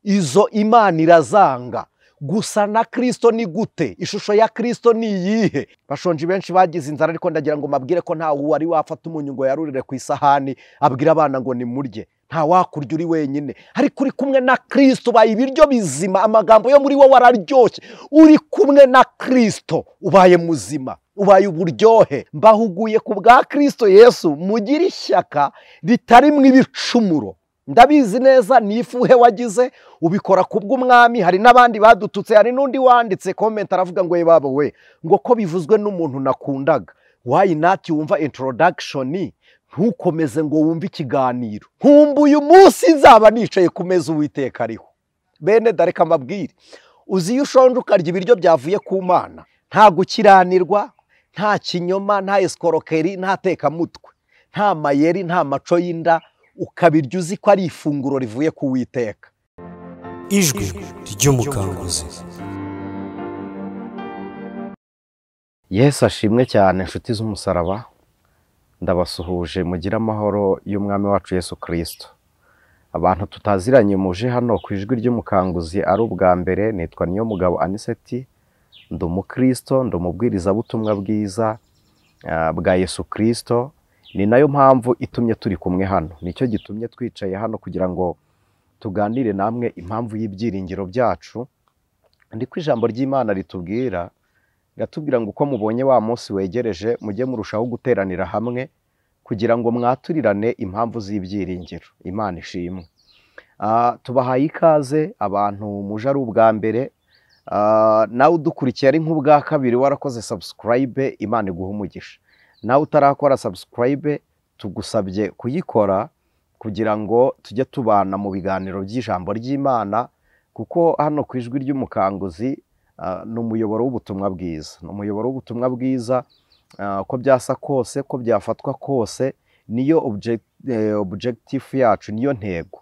Izo Imana irazanga. Gusa na Kristo ni gute? Ishusho ya Kristo ni iyihe? Bashonje benshi bagize inzara, ariko ndagira ngo mabwire ko nta wari wafata umunyu ngo yarurire ku isahani abwira abana ngo nimurye. Nta wakurya uri wenyine, ariko uri kumwe na Kristo ubaye ibiryo bizima. Amagambo yo muri wowe araryoshye. Uri kumwe na Kristo ubaye muzima, ubaye uburyohe. Mbahuguye ku bwa Kristo Yesu, mugire ishyaka ritarimwo ibicumuro. Ndabizi neza ni ifuhe wagize, ubikora kubw'umwami. Hari n'abandi badututse, hari n'undi wanditse comment aravuga ngo ye baba we, ngo ko bivuzwe n'umuntu nakundaga. Why not wumva introduction, ntukomeze ngo wumve ikiganiro? Nkumbuye umunsi nzaba nicaye ku meza Uwiteka ariho. Bene dareka mbabwire, uzi iyo ushonje ukarya ibiryo byavuye ku Mana, nta gukiranirwa, nta kinyoma, nta escroquerie, nta tekamutwe, nta mayeri, nta maco y'inda, ukabirya uzi ko ari ifunguro rivuye ku Witeka. Ijwi ry'Umukanguzi. Yesu ashimwe cyane. Inshuti z'umusaraba, ndabasuhuje, mugire amahoro y'Umwami wacu Yesu Kristo. Abantu tutaziranye muje hano ku Ijwi ry'Umukanguzi ari ubwa mbere, nitwa Niyo Mugabo Aniseti, ndi umukristo, ndi umubwirizabutumwa bwiza bwa Yesu Kristo. Ni nayo mpamvu itumye turi kumwe hano, nicyo gitumye twicaye hano kugira ngo tuganire namwe impamvu y'ibyiringiro byacu. Ndiko ijambo ry'Imana ritubwira, riratubwira ngo uko mubonye wa munsi wegereje, mujye murushaho guteranira hamwe kugira ngo mwaturirane impamvu z'ibyiringiro. Imana ishimwe. Tubahaye ikaze abantu muje ari ubwa mbere, nawe udukurikiye ari nk'ubwa kabiri warakoze subscribe, Imana iguha umugisha. Nawe utarakora subscribe, tugusabye kuyikora kugira ngo tujye tubana mu biganiro by'ijambo ry'Imana, kuko hano ku Ijwi ry'Umukanguzi ni umuyoboro w'ubutumwa bwiza, ni umuyoboro w'ubutumwa bwiza. Uko byasa kose, ko byafatwa kose, niyo objective yacu, niyo ntego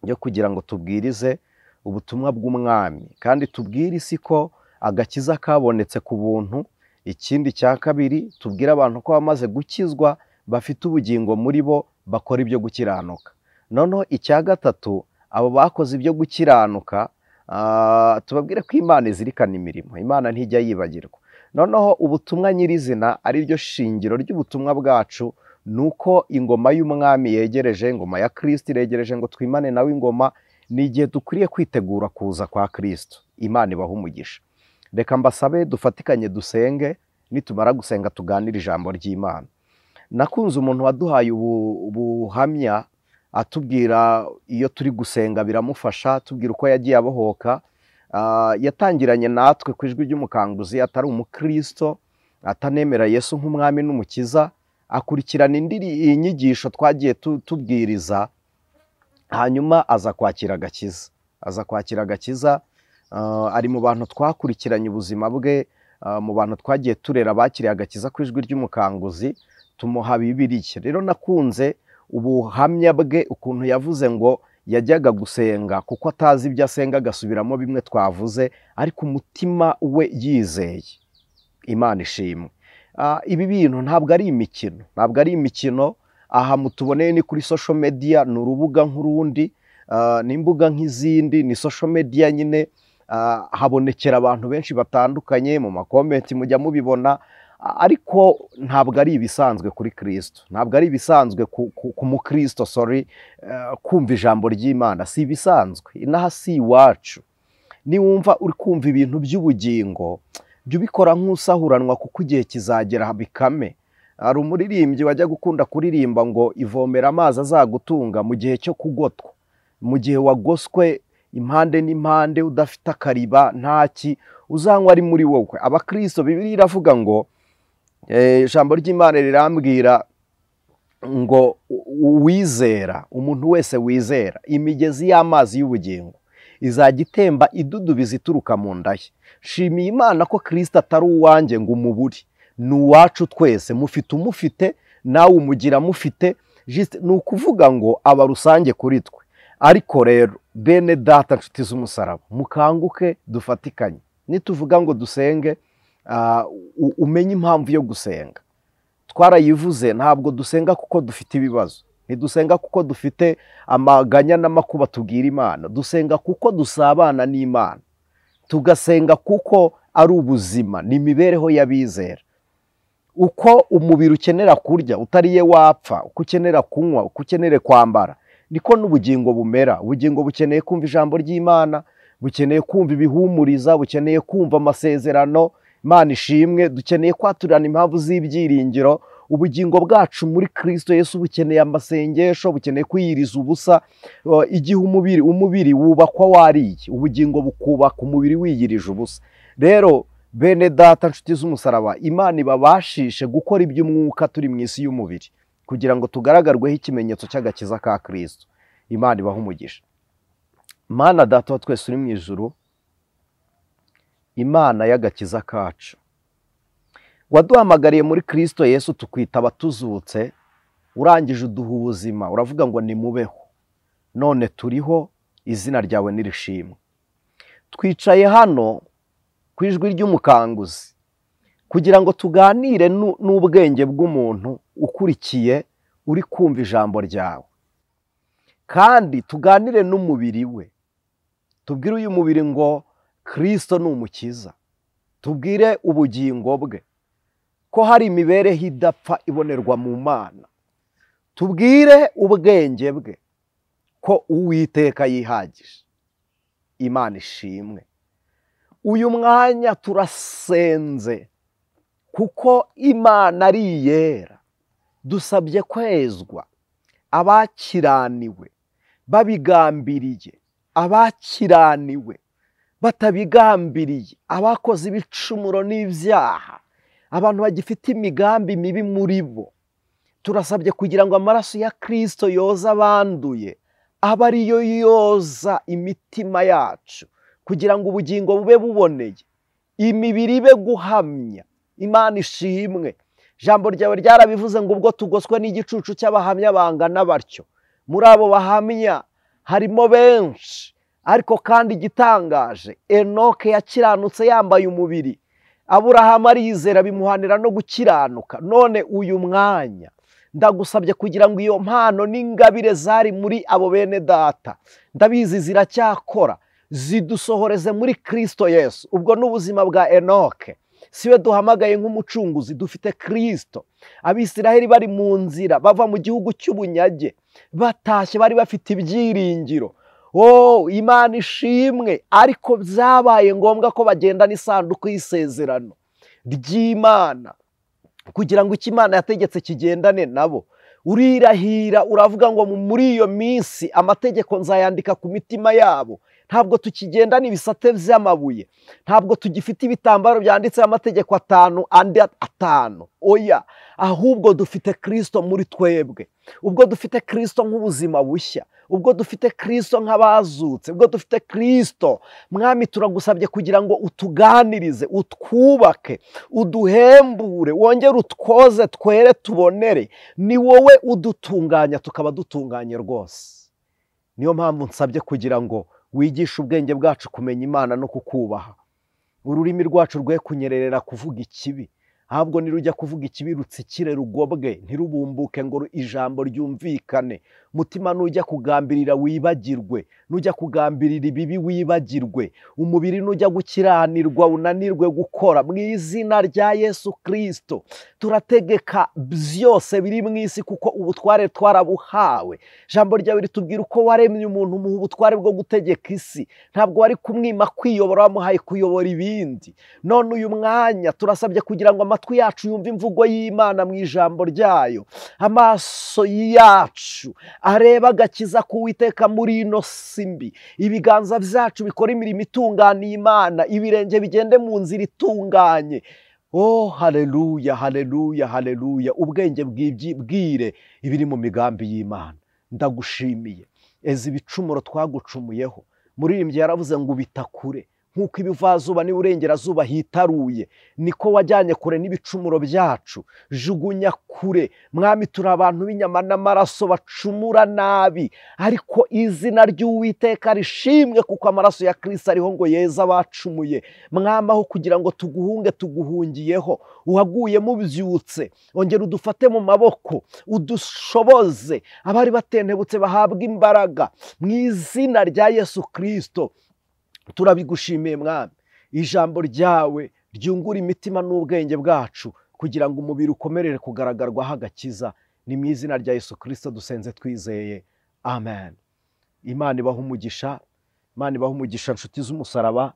yo kugira ngo tubwirize ubutumwa bw'Umwami, kandi tubwire isi ko agakiza kabonetse ku buntu. Ikindi cya kabiri, tubwire abantu ko bamaze gukizwa bafite ubugingo muri bo, bakora ibyo gukiranuka. Noneho icya gatatu, abo bakoze ibyo gukiranuka, tubabwire ko Imana izirikana imirimo, Imana ntijya yibagirwa. Noneho ubutumwa nyirizina, ari ryo shingiro ry'ubutumwa bwacu, ni uko ingoma y'Umwami yegereje, ingoma ya Kristo iregereje ngo twimane nawe ingoma. Ni igihe dukwiriye kwitegura kuza kwa Kristo. Imana ibaha umugisha. Reka mbasabe dufatikanye dusenge, nitumara gusenga tuganire ijambo ry'Imana. Nakunze umuntu waduhaye ubuhamya, atubwira iyo turi gusenga biramufasha, atubwira uko yagiye abohoka. Yatangiranye natwe ku Ijwi ry'Umukanguzi atari umukristo, atanemera Yesu nk'Umwami n'Umukiza, akurikirana indi inyigisho twagiye tubwiriza, hanyuma aza kwakira agakiza, aza kwakira agakiza. Ari mu bantu twakurikiranye ubuzima bwe, mu bantu twagiye turera bakiriye agakiza ku Ijwi ry'Umukanguzi, tumuha Bibiliya. Rero nakunze ubuhamya bwe, ukuntu yavuze ngo yajyaga gusenga kuko atazi ibyo asenga, agasubiramo bimwe twavuze, ariko umutima we yizeye. Imana ishimwe. Ibi bintu ntabwo ari imikino, ntabwo ari imikino. Aha mutuboneye ni kuri social media, ni urubuga nk'urundi, ni imbuga nk'izindi, ni social media nyine. Habonekera abantu benshi batandukanye mu ma comments, mujya mubibona, ariko ntabwo ari ibisanzwe kuri Kristo, ntabwo ari ibisanzwe ku mukristo, sorry, kumva ijambo ry'Imana si ibisanzwe. Inaha si iwacu. Niwumva uri kumva ibintu by'ubugingo, jya ubikora nk'usahuranwa, kuko igihe kizagera bikame. Hari umuririmbyi wajya gukunda kuririmba ngo ivomera amazi azagutunga mu gihe cyo kugotwa, mu gihe wagoswe impande n'impande, udafite akariba, ntaki uzanywa ari muri wowe. Abakristo, Bibiliya iravuga ngo ijambo ry'Imana rirambwira ngo uwizera, umuntu wese wizera, imigezi y'amazi y'ubugingo izajya itemba idudubiza ituruka mu nda ye. Shimiye Imana ko Kristo atari uwanjye ngo umubure, ni uwacu twese. Mufite umufite, nawe umugira mufite, ni ukuvuga ngo aba rusange kuri twe. Ariko rero bene data, nshuti z'umusaraba, mukanguke dufatikanye. Nituvuga ngo dusenge, umenye impamvu yo gusenga. Twarayivuze, ntabwo dusenga kuko dufite ibibazo. Ntidusenga kuko dufite amaganya n'amakuba tubwira Imana. Dusenga kuko dusabana n'Imana. Tugasenga kuko ari ubuzima, ni imibereho y'abizera. Uko umubiri ukenera kurya utariye wapfa, uko ukenera kunywa, uko ukenera kwambara, niko n'ubugingo bumera. Ubugingo bukeneye kumva ijambo ry'Imana, bukeneye kumva ibihumuriza, bukeneye kumva amasezerano. Imana ishimwe. Dukeneye kwaturana impamvu z'ibyiringiro. Ubugingo bwacu muri Kristo Yesu bukeneye amasengesho, bukeneye kwiyiriza ubusa. Igihe umubiri wubakwa wariye, ubugingo bukubaka umubiri wiyirije ubusa. Rero bene data nshuti z'umusaraba, Imana ibabashishe gukora iby'umwuka turi mu isi y'umubiri, kugira ngo tugaragarweho ikimenyetso cy'agakiza ka Kristo. Imana ibahe umugisha. Mana data wa twese uri mu ijuru, Imana y'agakiza kacu, waduhamagariye muri Kristo Yesu tukwitaba tuzutse, urangije uduha ubuzima, uravuga ngo nimubeho. None turiho, izina ryawe nirishimwe. Twicaye hano ku ijwi ry'umukanguzi kugira ngo tuganire n'ubwenge bw'umuntu ukurikiye uri kumva ijambo ryawe, kandi tuganire n'umubiri we. Tubwire uyu mubiri ngo Kristo ni umukiza, tubwire ubugingo bwe ko hari imibereho idapfa ibonerwa mu Mana, tubwire ubwenge bwe ko Uwiteka yihagije. Imana ishimwe. Uyu mwanya turasenze kuko Imana ari iyera. Dusabye kwezwa abakiraniwe babigambiriye, abakiraniwe batabigambiriye, abakoze ibicumuro n'ibyaha, abantu bagifite imigambi mibi muri bo. Turasabye kugira ngo amaraso ya Kristo yoza abanduye, abe ariyo yoza imitima yacu, kugira ngo ubugingo bube buboneye, imibiri ibe guhamya. Imana ishimwe. Ijambo ryawe ryarabivuze ngo ubwo tugoswe n'igicucu cy'abahamya bangana batyo, muri abo bahamya harimo benshi. Ariko kandi igitangaje, Enoke yakiranutse yambaye umubiri, Aburahamu arizera bimuhanira no gukiranuka. None uyu mwanya ndagusabye kugira ngo iyo mpano n'ingabire zari muri abo bene data, ndabizi ziracyakora, zidusohoreze muri Kristo Yesu. Ubwo n'ubuzima bwa Enoke, siwe duhamagaye nk'umucunguzi, dufite Kristo. Abisiraheli bari mu nzira bava mu gihugu cy'ubunyage, batashye bari bafite ibyiringiro. Oh, Imana ishimwe. Ariko byabaye ngombwa ko bagenda n'isanduku y'isezerano ry'Imana, kugira ngo icyo Imana yategetse kigendane nabo. Urirahira uravuga ngo muri iyo minsi amategeko nzayandika ku mitima yabo. Ntabwo tukigendana ibisate by'amabuye, ntabwo tugifite ibitambaro byanditseho amategeko 5 andi 5. Oya, ahubwo dufite Kristo muri twebwe. Ubwo dufite Kristo nk'ubuzima bushya, ubwo dufite Kristo nk'abazutse, ubwo dufite Kristo, Mwami turagusabye kugira ngo utuganirize, utwubake, uduhembure, wongere utwoze, twere tubonere. Ni wowe udutunganya tukaba dutunganye rwose. Niyo mpamvu nsabye kugira ngo wigishe ubwenge bwacu kumenya Imana no kukubaha. Ururimi rwacu rwe kunyererera kuvuga ikibi, ahubwo nirujya kuvuga ikibi rutsikire rugobwe, ntirubumbuke ngo ijambo ryumvikane. Mutima nujya kugambirira wibagirwe, nujya kugambirira ibibi wibagirwe, umubiri nujya gukiranirwa unanirwe gukora. Mu izina rya Yesu Kristo turategeka byose biri mu isi, kuko ubutware twarabuhawe. Ijambo ryawe ritubwira uko waremye umuntu umuha ubutware bwo gutegeka isi, ntabwo wari kumwima kwiyobora, wamuhaye kuyobora ibindi. None uyu mwanya turasabye kugira ngo amatwi yacu yumve imvugo y'Imana mu ijambo ryayo, amaso yacu areba agakiza k'Uwiteka muri ino si mbi, ibiganza byacu bikora imirimo itunganiye Imana, ibirenge bigende mu nzira itunganye. Oh, haleluya, haleluya, haleluya. Ubwenge bwire ibiri mu migambi y'Imana. Ndagushimiye. Eza ibicumuro twagucumuyeho. Muririmbyi yaravuze ngo ubitakure, Nk'uko ibivazuba n'iburengerazuba hitaruye, niko wajyanye kure n'ibicumuro byacu. Jugunya kure Mwami, turi abantu b'inyama n'amaraso bacumura nabi, ariko izina ry'Uwiteka rishimwe, kuko amaraso ya Kristo ariho ngo yeza abacumuye. Mwami, aho kugira ngo tuguhunge tuguhungiyeho, uhaguye mubyutse, ongera udufate mu maboko, udushoboze, abari batentebutse bahabwe imbaraga mu izina rya Yesu Kristo. Turabigushimiye Mwami, ijambo ryawe ryungura imitima n'ubwenge bwacu, kugira ngo umubiri ukomerere kugaragarwaho agakiza. Ni mu izina rya Yesu Kristo dusenze twizeye, amen. Imana ibaha umugisha, Imana ibaha umugisha nshuti z'umusaraba.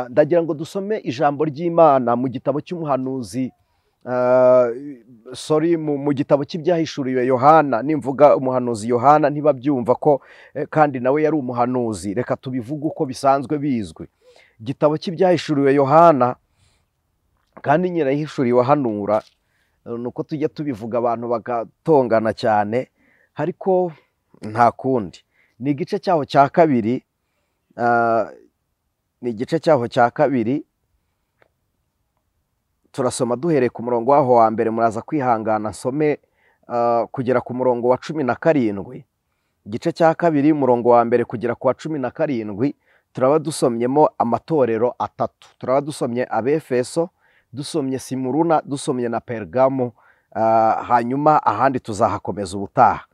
Ndagira ngo dusome ijambo ry'Imana mu gitabo cy'umuhanuzi, sorry, mu gitabo cy'ibyahishuriwe Yohana. Nimvuga umuhanuzi Yohana ntibabyumva ko kandi nawe yari umuhanuzi, reka tubivuge uko bisanzwe bizwi. Igitabo cy'ibyahishuriwe Yohana, kandi nyina yahishuriwe ahanura, nuko tujya tubivuga abantu bagatongana cyane, ariko nta kundi. Ni igice cyaho cya kabiri, ni igice cyaho cya kabiri, turasoma duhereye ku murongo waho wa mbere, muraza kwihangana nsome kugera ku murongo wa 17. Igice cya kabiri umurongo wa mbere kugera ku wa 17, turaba dusomyemo amatorero atatu. Turaba dusomye Abefeso, dusomye Simuruna, dusomye na Pergamo, hanyuma ahandi tuzahakomeza ubutaha.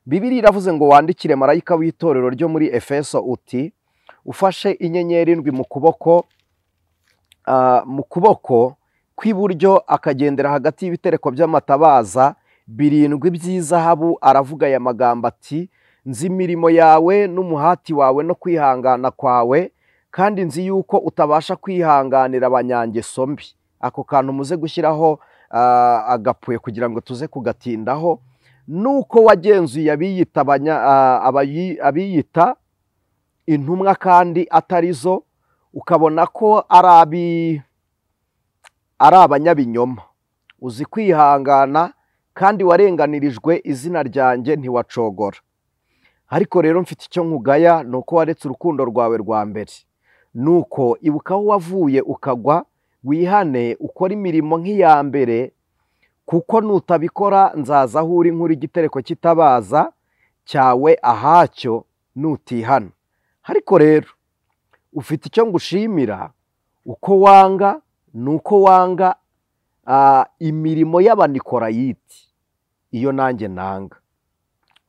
Bibiliya iravuze ngo wandikire marayika w'itorero ryo muri Efeso uti: ufashe inyenyeri ndwi mu kuboko, mu kuboko kw'iburyo, akagendera hagati y'ibitereko by'amatabaza birindwi by'izahabu, aravuga aya magambo ati: nzi imirimo yawe n'umuhati wawe no kwihangana kwawe, kandi nzi yuko utabasha kwihanganira abanyangeso mbi. Ako kantu muze gushyiraho agapfuye kugira ngo tuze kugatindaho. Nuko wagenzuye abiyita intumwa kandi atarizo, ukabona ko ari abanyabinyoma. Uzi kwihangana kandi warenganirijwe izina ryanjye ntiwacogora. Ariko rero mfite icyo nkugaya, nuko waretse urukundo rwawe rwa mbere. Nuko ibuka aho wavuye ukagwa, wihane ukora imirimo nk'iya mbere, kuko nutabikora nzaza aho uri nkuri igitereko kitabaza cyawe ahacyo nutihana. Ariko rero ufite icyo ngushimira, uko wanga nuko wanga imirimo y'abanikorayiti, iyo nanjye nanga.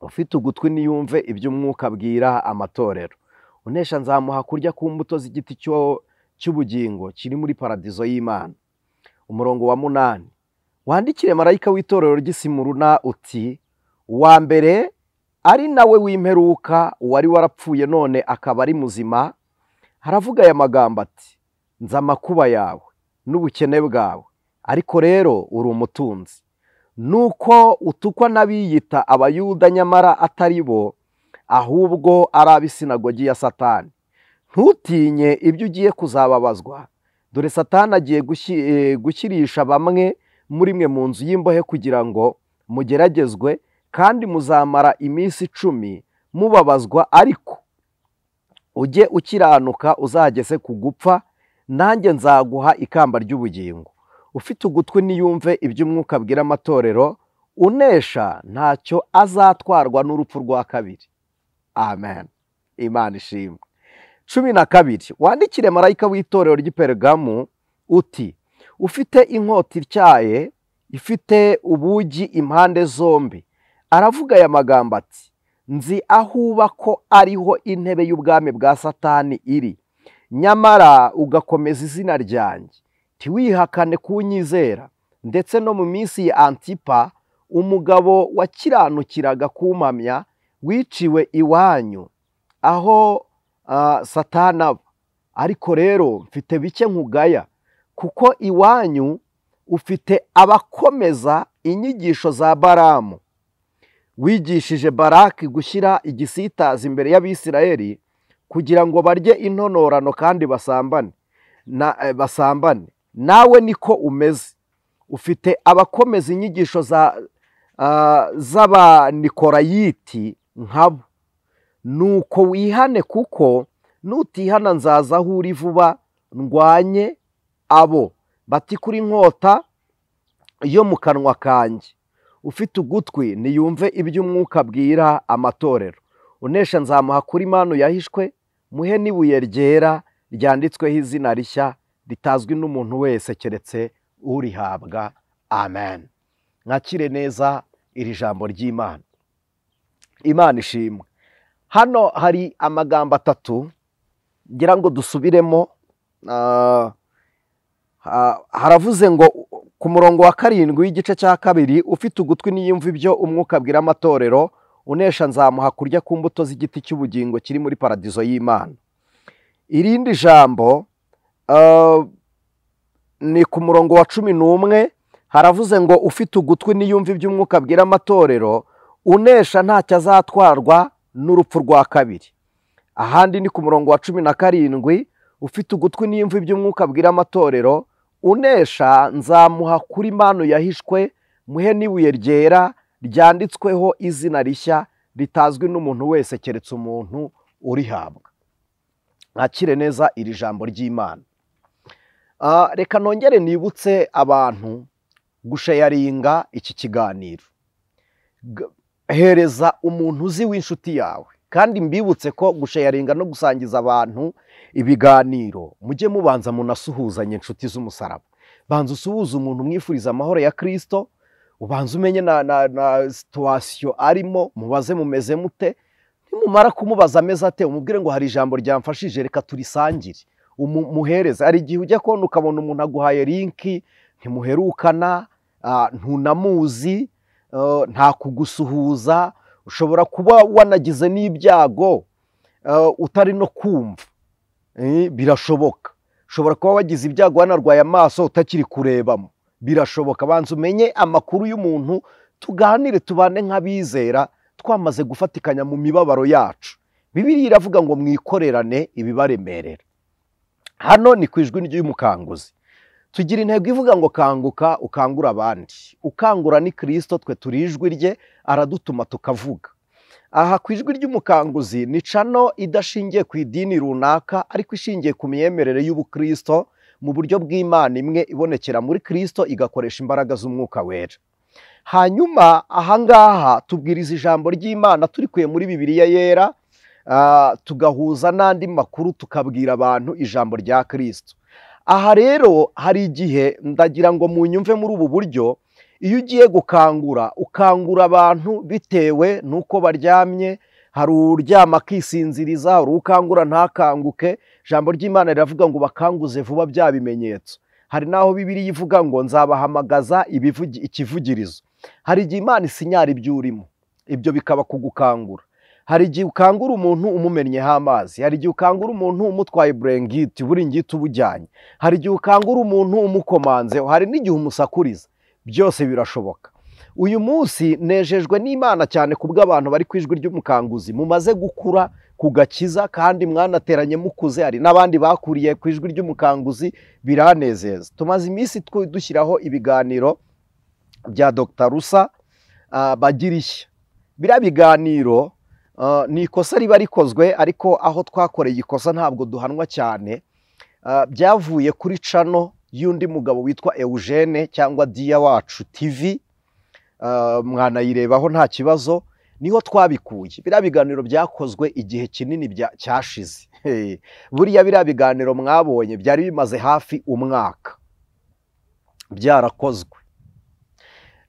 Ufite ugutwi niyumve ibyo umwuka abwira amatorero. Unesha nzamuha kurya ku mbuto z'igiti cy'ubugingo kiri muri paradizo y'Imana. Umurongo wa 8, wandikire marayika w'itorero ry'Isimuruna uti: uwa mbere ari nawe w'imperuka, uwari warapfuye none akaba ari muzima, haravuga aya magambo ati: nzi amakuba yawe n'ubukene bwawe, ariko rero uri umutunzi. Nuko utukwa n'abiyita abayuda nyamara atari bo, ahubwo ari ab'isinagogi ya Satani. Ntutinye ibyo ugiye kuzababazwa, dore Satani agiye gushyirisha bamwe muri mwe mu nzu y'imbohe kugira ngo mugeragezwe, kandi muzamara iminsi 10 mubabazwa, ariko ujye ukiranuka uzageze ku gupfa, nanjye nzaguha ikamba ry'ubugingo. Ufite ugutwi niyumve ibyo umwuka abwira amatorero, unesha ntacyo azatwarwa n'urupfu rwa kabiri. Amen. Imana ishimwe. 12, wandikire marayika w'itorero ry'i Pergamu uti: ufite inkota ityaye ifite ubugi impande zombi, aravuga aya magambo ati: nzi aho uba ko ariho intebe y'ubwami bwa Satani iri, nyamara ugakomeza izina ryanjye, ntiwihakane kunyizera. Ndetse no mu minsi ya Antipa, umugabo wakiranukiraga kumpamya, wiciwe iwanyu aho Satani aba. Ariko rero mfite bike nkugaya, kuko iwanyu ufite abakomeza inyigisho za Balamu, wigishije Baraki gushyira igisitaza imbere y'Abisirayeli kugira ngo barye intonorano kandi basambane basambane. Nawe niko umeze, ufite abakomeza inyigisho z'abanikorayiti nkabo. Nuko wihane, kuko Nutihana nzaza aho uri vuba, ndwanye abo batikura inkota yo mu kanwa kanjye. Ufite ugutwi niyumve iby'umwuka abwira amatorero. Unesha nzamuha kuri manu yahishwe, muhe n'ibuye ryera ryanditsweho izina rishya ritazwi n'umuntu wese keretse urihabwa. Amen. Mwakire neza iri jambo ry'Imana. Imana ishimwe. Hano hari amagambo atatu ngira ngo dusubiremo. Haravuze ngo ku murongo wa 7 w'igice cya 2, ufite ugutwi niyumva ibyo umwuka abwira amatorero, unesha nzamuha kurya ku mbuto z'igiti cy'ubugingo kiri muri paradizo y'Imana. Irindi jambo ni ku murongo wa 11, haravuze ngo ufite ugutwi niyumva ibyo umwuka abwira amatorero, unesha ntacyo azatwarwa n'urupfu rwa kabiri. Ahandi ni ku murongo wa 17, ufite ugutwi niyumva ibyo umwuka abwira amatorero, unesha nzamuha kuri manu yahishwe, muhe n'ibuye ryera ryanditsweho izina rishya ritazwi n'umuntu wese keretse umuntu urihabwa. Mwakire neza iri jambo ry'Imana. Reka nongere nibutse abantu gusharinga iki kiganiro. Hereza umuntu uzi w'inshuti yawe, kandi mbibutse ko gusharinga no gusangiza abantu ibiganiro mujye mubanza munasuhuzanye inshuti z'umusaraba. Banza usuhuze umuntu mwifuriza amahoro ya Kristo, ubanza umenye na situation arimo, mubaze mumeze mute. Nimumara kumubaza ameze ate, umubwire ngo hari ijambo ryamfashije reka turisangire, umuhereze. Hari igihe ujya kubona ukabona umuntu aguhaye linki, ntimuherukana, ntunamuzi, nta kugusuhuza, ushobora kuba wanagize n'ibyago utari no kumva. Birashoboka. Ushobora kuba wagize ibyago wanarwaye amaso utakiri kurebamo, birashoboka. Banza umenye amakuru y'umuntu, tuganire, tubane nk'abizera twamaze gufatikanya mu mibabaro yacu. Bibiliya iravuga ngo mwikorerane ibibaremerera. Hano ni ku ijwi ry'umukanguzi. Tugira intego ivuga ngo kanguka ukangura abandi. Ukangura ni Kristo, twe turi ijwi rye, aradutuma tukavuga. Aha ku ijwi ry'umukanguzi ni cano idashingiye ku idini runaka, ariko ishingiye ku myemerere y'ubukristo mu buryo bw'Imana imwe ibonekera muri Kristo, igakoresha imbaraga z'umwuka wera. Hanyuma ahangaha tubwiriza ijambo ry'Imana turikuye muri Bibiliya yera, tugahuza n'andi makuru, tukabwira abantu ijambo rya Kristo. Aha rero hari igihe ndagira ngo munyumve muri ubu buryo, iyo ugiye gukangura ukangura abantu bitewe nuko baryamye. Hari uryama akisinziriza, hari ukangura ntakanguke. Ijambo ry'Imana riravuga ngo bakanguze vuba bya bimenyetso. Hari naho Bibiliya ivuga ngo nzabahamagaza ikivugirizo. Hari igihe Imana isinyara ibyo urimo, ibyo bikaba kugukangura. Hari igihe ukangura umuntu umumennyeho amazi, hari igihe ukangura umuntu umutwaye burengiti, uburingiti ubujyanye, hari igihe ukangura umuntu umukomanze, hari n'igihe umusakuriza. Byose birashoboka. Uyu munsi nejejwe n'Imana cyane kubw'abantu bari ku ijwi ry'umukanguzi, mumaze gukura ku gakiza kandi mwanateranye mukuze. Hari n'abandi bakuriye ku ijwi ry'umukanguzi, biranezeza. Tumaze iminsi dushyiraho ibiganiro bya Dr. Rusa Bagirishya. Biriya biganiro ni ikosa riba rikozwe, ariko aho twakoreye ikosa ntabwo duhanwa cyane. Byavuye kuri cano y'undi mugabo witwa Eugene cyangwa Diya Wacu TV, mwanayirebaho nta kibazo, niho twabikuye. Biriya biganiro byakozwe igihe kinini cyashize. Buriya biriya biganiro mwabonye byari bimaze hafi umwaka byarakozwe.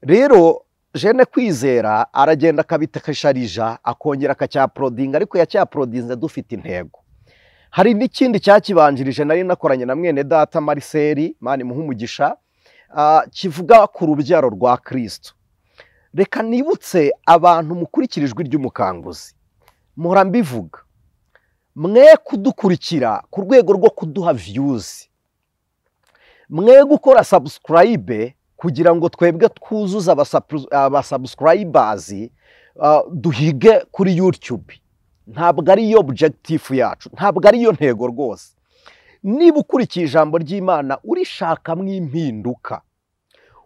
Rero Jene Kwizera aragenda akabitakasharija, akongera akacyaprodinga, ariko yacyaprodinze dufite intego. Hari n'ikindi cyakibanjirije nari nakoranye na mwene data Marcel, Mani muhe umugisha, kivuga ku rubyaro rwa Kristo. Reka nibutse abantu mukurikira ijwi ry'umukanguzi, muhora mbivuga, mwe kudukurikira ku rwego rwo kuduha views, mwe gukora subscribe kugira ngo twebwe twuzuze abasubscribers, duhige kuri YouTube. Ntabwo ari yo objective yacu, ntabwo ari yo ntego rwose. Niba ukurikiye ijambo ry'Imana urishakamo impinduka,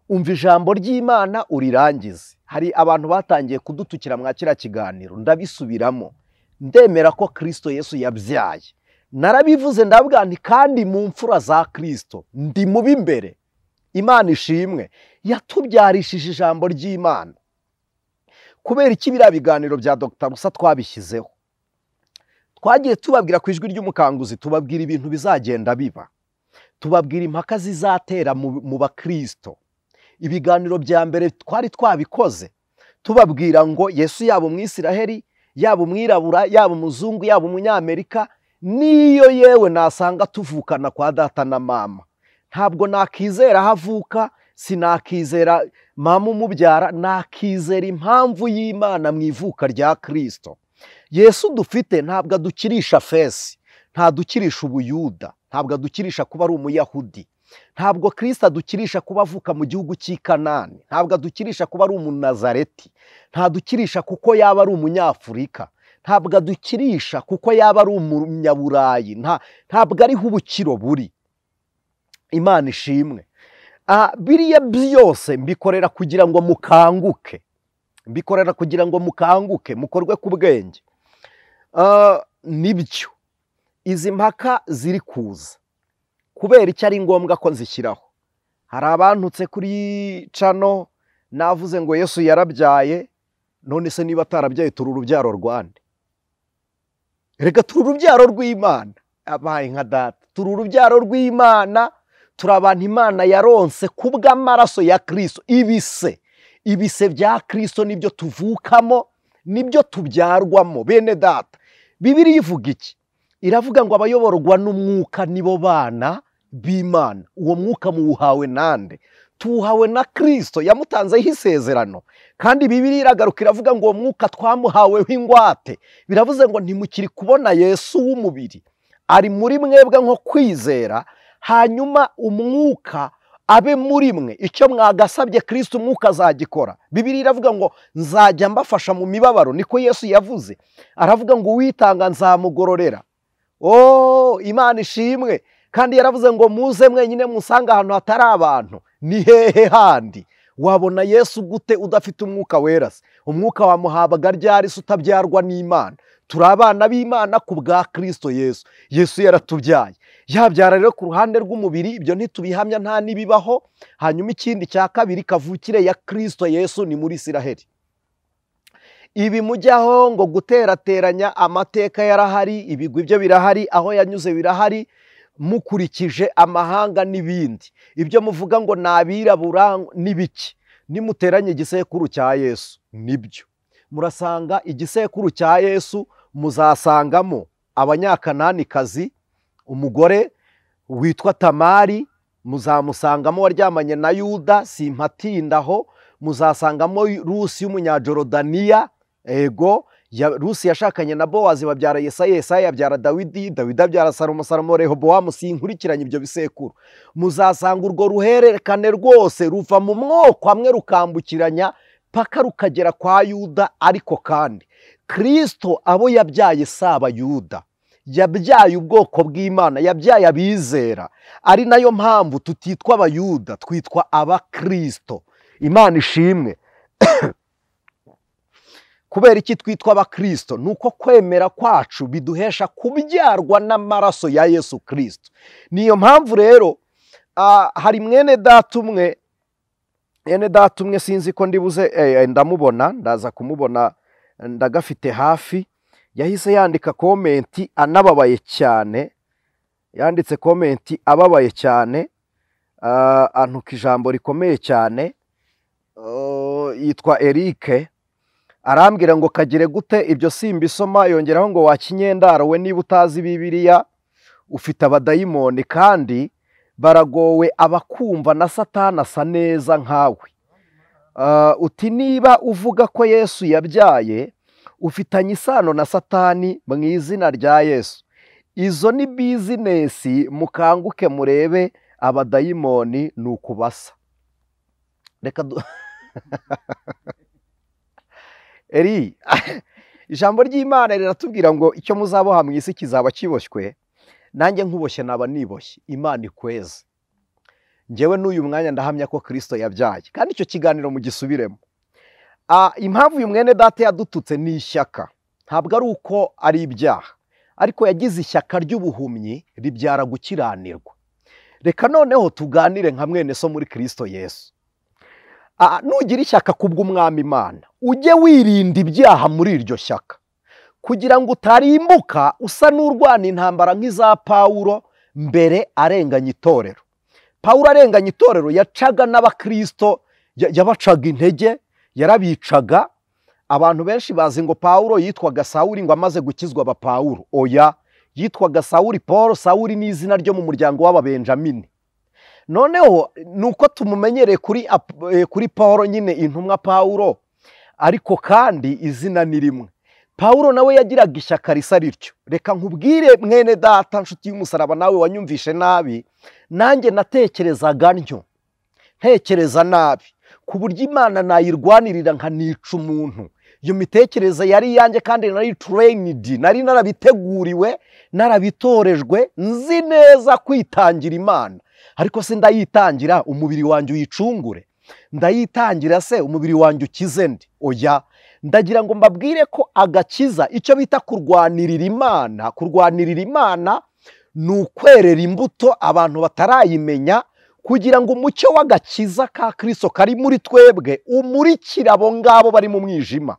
umva ijambo ry'Imana urirangize. Hari abantu batangiye kudutukira mwa kiriya kiganiro, ndabisubiramo, ndemera ko Kristo Yesu yabyaye. Narabivuze ndavuga nti kandi mu mfura za Kristo ndi mu b'imbere. Imana ishimwe yatubyarishije ijambo ry'Imana. Kubera iki biriya biganiro bya Dr. Rusa twabishyizeho? Twagiye tubabwira ku ijwi ry'umukanguzi, tubabwira ibintu bizagenda biba, tubabwira impaka zizatera mu bakristo. Ibiganiro bya mbere twari twabikoze tubabwira ngo Yesu yaba umwisiraheli, yaba umwirabura, yaba umuzungu, yaba umunyamerika, niyo yewe nasanga tuvukana kwa data na mama, ntabwo nakizera aho avuka, sinakizera mama umubyara, nakizera impamvu y'Imana mu ivuka rya Kristo. Yesu dufite ntabwo adukirisha fesi, ntadukirisha ubuyuda, ntabwo adukirisha kuba ari umuyahudi, ntabwo Kristo adukirisha kuba avuka mu gihugu cy'i Kanani, ntabwo adukirisha kuba ari umunazareti, ntadukirisha kuko yaba ari umunyafurika, ntabwo adukirisha kuko yaba ari umunyaburayi, ntabwo ariho ubukiro buri. Imana ishimwe. Biriya byose mbikorera kugira ngo mukanguke, mbikorera kugira ngo mukanguke, mukorwe ku bwenge. Nibyo izi mpaka ziri kuza kubera icyo ari ngombwa ko nzishyiraho. Hari abantutse kuri cano navuze ngo Yesu yarabyaye, none se niba atarabyaye turi urubyaro rwande? Reka turi urubyaro rw'Imana. Abaye nka data, turi urubyaro rw'Imana, turi abantu Imana yaronse kubw'amaraso ya Kristo. Ibise bya Kristo nibyo tuvukamo, nibyo tubyarwamo. Bene data, Bibiliya ivuga iki? Iravuga ngo abayoborwa n'umwuka nibo bana b'Imana. Uwo mwuka muwuhawe nande? Tuwuhawe na Kristo, yamutanzeho isezerano. Kandi Bibiliya iragaruka iravuga ngo uwo mwuka twamuhaweho ingwate. Biravuze ngo ntimukiri kubona Yesu w'umubiri, ari muri mwebwe nko kwizera, hanyuma umwuka abe muri mwe. Icyo mwagasabye Kristo umwuka azagikora. Bibiliya iravuga ngo nzajya mbafasha mu mibabaro, niko Yesu yavuze. Aravuga ngo uwitanga nzamugororera. Oh, Imana ishimwe. Kandi yaravuze ngo muze mwenyine musanga ahantu hatari abantu. Ni hehe handi wabona Yesu gute udafite umwuka wera? Se umwuka wamuhabwaga ryari se utabyarwa n'Imana? Turi abana b'Imana ku bwa Kristo Yesu. Yesu yaratubyaye. Yabyara rero ku ruhande rw'umubiri, ibyo ntitubihamya nta nibibaho. Hanyuma ikindi cya kabiri, kavukire ya Kristo Yesu ni muri Isiraheli. Ibi mujyaho ngo guterateranya amateka yarahari, ibigwi byo birahari, aho yanyuze birahari, mukurikije amahanga n'ibindi. Ibyo muvuga ngo nabirabura n'ibiki, nimuteranye igisekuru cya Yesu nibyo murasanga. Igisekuru cya Yesu muzasangamo abanyakananikazi, umugore witwa Tamari muzamusangamo waryamanye na Yuda, simpatindaho. Muzasangamo Rusi y'umunyajorodaniya, ego Rusi yashakanye na Bowazi babyara Yesaya, Yesaya yabyara Dawidi, Dawidi abyara Salomo, Salomo Rehobowamu. Sinkurikiranye ibyo bisekuru. Muzasanga urwo ruhererekane rwose ruva mu mwoko amwe rukambukiranya paka rukagera kwa Yuda. Ariko kandi Kristo abo yabyaye saba Yuda, yabyaye ubwoko bw'Imana, yabyaye abizera. Ari nayo mpamvu tutitwa abayuda, twitwa abakristo. Imana ishimwe. Kubera iki twitwa abakristo? Nuko kwemera kwacu biduhesha kubyarwa n'amaraso ya Yesu Kristo. Niyo mpamvu rero hari mwene data umwe sinzi ko ndibuze, ndamubona, ndaza kumubona, ndagafite hafi. Yahise yandika komenti anababaye cyane, yanditse komenti ababaye cyane, antuka ijambo rikomeye cyane. Yitwa Eric. Arambwira ngo kagire gute ibyo simbisoma, yongeraho ngo wakinyendaro we niba utazi Bibiliya ufite abadayimoni kandi baragowe abakumva na Satani asa neza nkawe. Uti niba uvuga ko Yesu yabyaye ufitanye isano na Satani mu izina rya Yesu. Izo ni bizinesi, mukanguke murebe abadayimoni nukubasa. Reka Eri, ijambo ry'Imana riratubwira ngo icyo muzaboha mu isi kizaba kiboshywe, nanjye nkuboshye naba niboshye. Imana ikweze. Njyewe n'uyu mwanya ndahamya ko Kristo yabyaye, kandi icyo kiganiro mugisubiremo. Impamvu uyu mwene data yadututse ni ishyaka, ntabwo ari uko ari ibyaha, Ariko yagize ishyaka ry'ubuhumyi ribyara gukiranirwa. Reka noneho tuganire nka mwene so muri Kristo Yesu. Nugira ishyaka kubw'Umwami Imana, ujye wirinda ibyaha muri iryo shyaka, kugira ngo utarimbuka usa n'urwana intambara nk'iza Pawulo mbere arenganya itorero. Pawulo arenganya itorero yacaga n'abakristo, yabacaga intege, yarabicaga. Abantu benshi bazi ngo Pawulo yitwaga Sawuli ngo amaze gukizwa aba Pawulo. Oya, yitwaga Sawuli Paul. Sawuli ni izina ryo mu muryango w'Ababenjamini. Noneho nuko tumumenyereye kuri Paul nyine, intumwa Pawulo, ariko kandi izina ni rimwe. Pawulo nawe yagiraga ishyaka risa rityo. Reka nkubwire mwene data nshuti y'umusaraba, nawe wanyumvishe nabi, nanjye natekerezaga ntyo, ntekereza nabi ku buryo Imana nayirwanirira nkanica umuntu. Iyo mitekerereze yari iyanjye kandi nari trained, nari narabiteguriwe, narabitorejwe, nzi neza kwitangira Imana. Ariko se ndayitangira umubiri wanjye uyicungure? Ndayitangira se umubiri wanjye ukize ndi? Oya. Ndagira ngo mbabwire ko agakiza, icyo bita kurwanirira Imana, kurwanirira Imana ni ukwerera imbuto abantu batarayimenya, kugira ngo umucyo w'agakiza ka Kristo kari muri twebwe umurikira abo ngabo bari mu mwijima.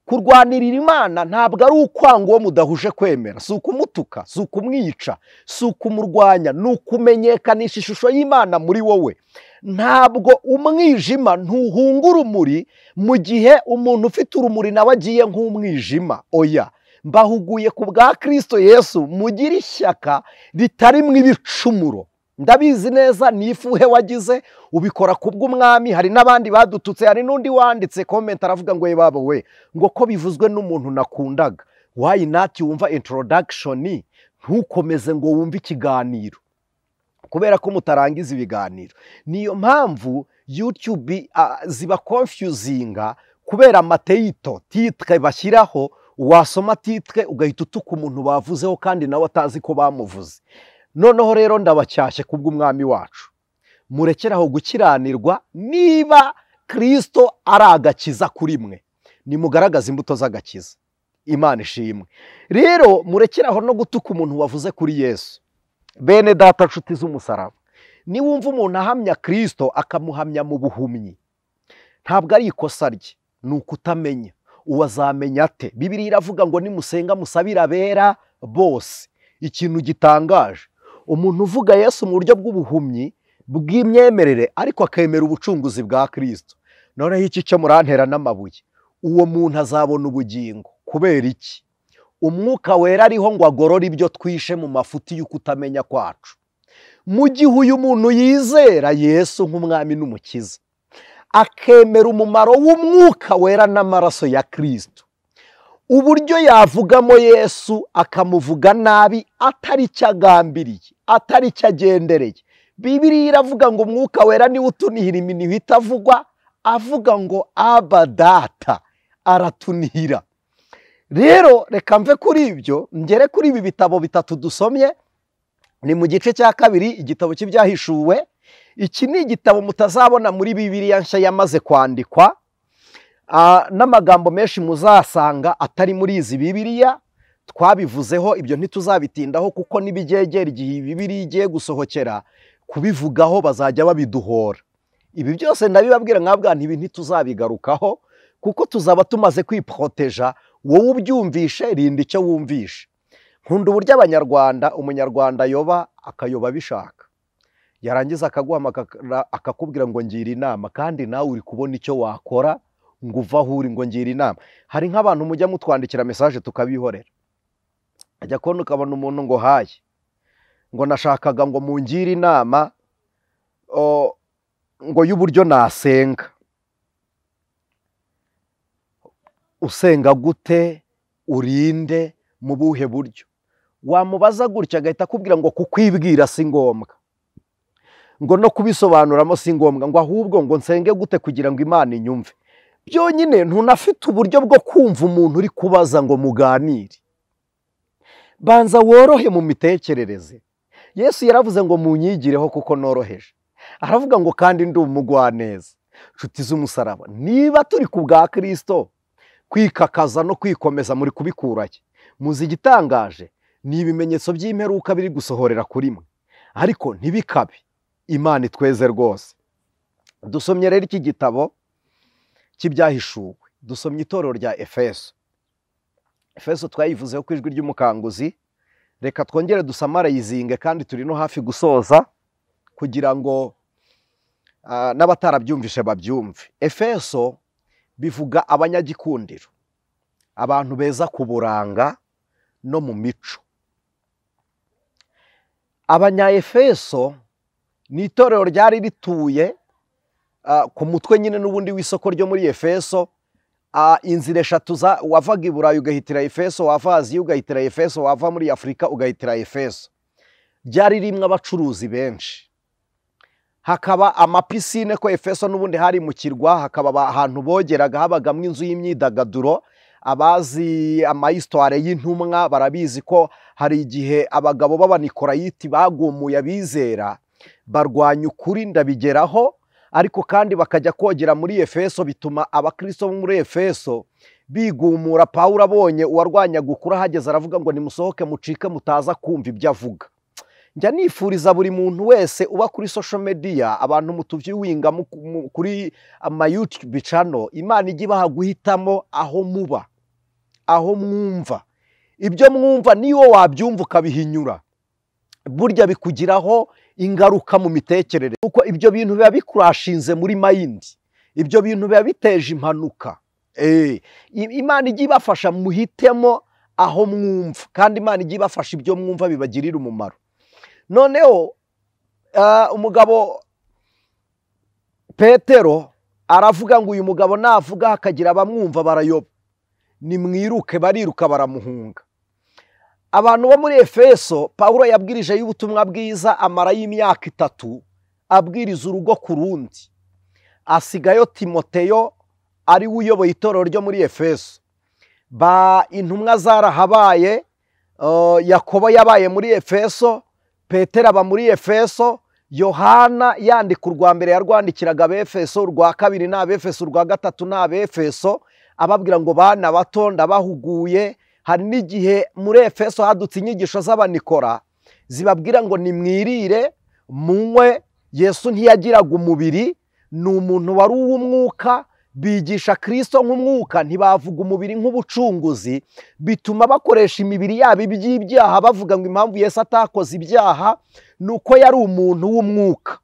Kurwanirira Imana ntabwo ari ukwanga uwo mudahuje kwemera, si ukumutuka, si ukumwica, si ukumurwanya, ni ukumenyekanisha ishusho y'Imana muri wowe. Ntabwo umwijima ntuhunga urumuri mu gihe umuntu ufite urumuri nawe agiye nk'umwijima. Oya, mbahuguye ku bwa Kristo Yesu, mugire ishyaka ritarimwo ibicumuro. Ndabizi neza ni ifuhe wagize ubikora kubw'Umwami. Hari n'abandi badututse, hari n'undi wanditse comment aravuga ngo baba we, ngo ko bivuzwe n'umuntu nakundaga. Why not wumva introduction ntukomeze ngo wumve ikiganiro, kubera ko mutarangiza ibiganiro. Niyo mpamvu YouTube ziba confusinga, kubera amateyito titre bashyiraho, wasoma titre ugahita utuka umuntu bavuzeho kandi nawe atazi ko bamuvuze. Noneho rero ndabacyashye kubw'Umwami wacu, murekeraho gukiranirwa. Niba Kristo ari agakiza kuri mwe, nimugaragaze imbuto z'agakiza. Imana ishimwe. Rero murekeraho no gutuka umuntu wavuze kuri Yesu. Bene data nshuti z'umusaraba, niwumva umuntu ahamya Kristo akamuhamya mu buhumyi, ntabwo ari ikosa rye, ni ukutamenya. Uwazamenya ate? Bibiliya iravuga ngo nimusenga musabira abera bose. Ikintu gitangaje, umuntu uvuga Yesu mu buryo bw'ubuhumyi bw'imyemerere ariko akemera ubucunguzi bwa Kristo, noneho iki cyo murantera n'amabuye, uwo muntu azabona ubugingo. Kubera iki? Umwuka wera ariho ngo agorore ibyo twishe mu mafuti y'ukutamenya kwacu. Mu gihe uyu muntu yizera Yesu nk'Umwami n'Umukiza, akemera umumaro w'umwuka wera n'amaraso ya Kristo, uburyo yavugamo Yesu akamuvuga nabi atari cyo agambiriye, atari cyo agendereye, Bibiliya iravuga ngo umwuka wera niwe utunihira iminiho itavugwa, avuga ngo Aba Data, aratunihira. Rero reka mve kuri ibyo ngere kuri ibi bitabo bitatu dusomye. Ni mu gice cya kabiri, igitabo cy'Ibyahishuwe. Iki ni igitabo mutazabona muri Bibiliya nshya yamaze kwandikwa, n'amagambo menshi muzasanga atari muri izi Bibiliya. Twabivuzeho ibyo ntituzabitindaho, kuko n'ibigegera igihe Bibiliya igiye gusohokera kubivugaho bazajya babiduhora. Ibi byose ndabibabwira nkabwa ntibi ntituzabigarukaho, kuko tuzaba tumaze kwiproteja. Wowe ubyumvishe, rinda icyo wumvishe. Nkunda uburyo Abanyarwanda, umunyarwanda yoba akayoba bishaka, yarangiza akaguhamagara akakubwira ngo ngira inama, kandi nawe uri kubona icyo wakora ngo uva aho uri ngo ngira inama. Hari nk'abantu mujya mutwandikira message tukabihorera, ajya kubona ukabona umuntu ngo haye, ngo nashakaga ngo mungire inama ngo y'uburyo nasenga. Usenga gute? Urinde mu buhe buryo? Wamubaza gutya agahita akubwira ngo kukwibwira si ngombwa, ngo no kubisobanuramo si ngombwa, ngo ahubwo ngo nsenge gute kugira ngo Imana inyumve. Byonyine ntunafite uburyo bwo kumva umuntu uri kubaza ngo muganire. Banza worohe mu mitekerereze. Yesu yaravuze ngo munyigireho kuko noroheje. Aravuga ngo kandi ndi umugwaneza. Nshuti z'umusaraba, niba turi ku bwa Kristo, kwikakaza no kwikomeza muri kubikurahe? Muzi igitangaje, Ni ibimenyetso by'imperuka biri gusohorera kuri mwe, ariko ntibikabe. Imana itweze rwose. Dusomye rero iki gitabo cy'ibyahishuwe, dusomye itorero rya Efeso. Efeso twayivuzeho ku ijwi ry'umukanguzi. Reka twongere dusamarayizinge, kandi turi no hafi gusoza kugira ngo n'abatarabyumvishe babyumve. Efeso bivuga abanyagikundiro, abantu beza ku buranga no mu mico. Abanyaefeso ni itorero ryari rituye ku mutwe nyine n'ubundi w'isoko ryo muri Efeso. Inzira eshatu wavaga i Burayi ugahitira Efeso, wava Aziya ugahitira Efeso, wava muri Afurika ugahitira Efeso. Ryari rimwe abacuruzi benshi, hakaba amapisine ko Efeso n'ubundi hari mu kirwa, hakaba ahantu bogeraga, habagamo inzu y'imyidagaduro. Abazi amahistware y'intumwa barabizi ko hari igihe abagabo b'abanikorayiti bagumuye abizera barwanya ukuri, ndabigeraho, ariko kandi bakajya kogera muri Efeso, bituma abakristo bo muri Efeso bigumura. Pawulo abonye uwarwanya gukura hageze aravuga ngo nimusohoke mucike mutaza kumva ibyo avuga. Njya nifuriza buri muntu wese uba kuri social media, abantu mutuvyuwinga kuri ama YouTube channel, Imana ijye ibaha guhitamo aho muba, aho mwumva. Ibyo mwumva niyo wabyumva ukabihinyura, burya bikugiraho ingaruka mu mitekerereze, kuko ibyo bintu biba bikurashinze muri mind, ibyo bintu biba biteje impanuka. Imana ijye ibafasha muhitemo aho mwumva, kandi Imana ijye ibafasha ibyo mwumva bibagirira umumaro. Noneho umugabo Petero aravuga ngo uyu mugabo navuga hakagira abamwumva barayoba, nimwiruke. Bariruka baramuhunga. Abantu bo muri Efeso, Pawulo yabwirije y'ubutumwa bwiza amara y'imyaka 3 abwiriza urugo ku rundi, asigayo Timoteyo ari we uyoboye itorero ryo muri Efeso. Ba intumwa zarahabaye, Yakobo yabaye muri Efeso, Petero aba muri Efeso, Yohana yandika urwa mbere yarwandikiraga abefeso, urwa kabiri n'abefeso, urwa gatatu n'abefeso, ababwira ngo bana bato ndabahuguye. Hari n'igihe muri Efeso hadutse inyigisho z'abanikora zibabwira ngo nimwirire munywe. Yesu ntiyagiraga umubiri, ni umuntu wari uw'umwuka. Bigisha Kristo nk'umwuka, ntibavuga umubiri nk'ubucunguzi, bituma bakoresha imibiri yabo iby'ibyaha, bavuga ngo impamvu Yesu atakoze ibyaha nuko yari umuntu w'umwuka.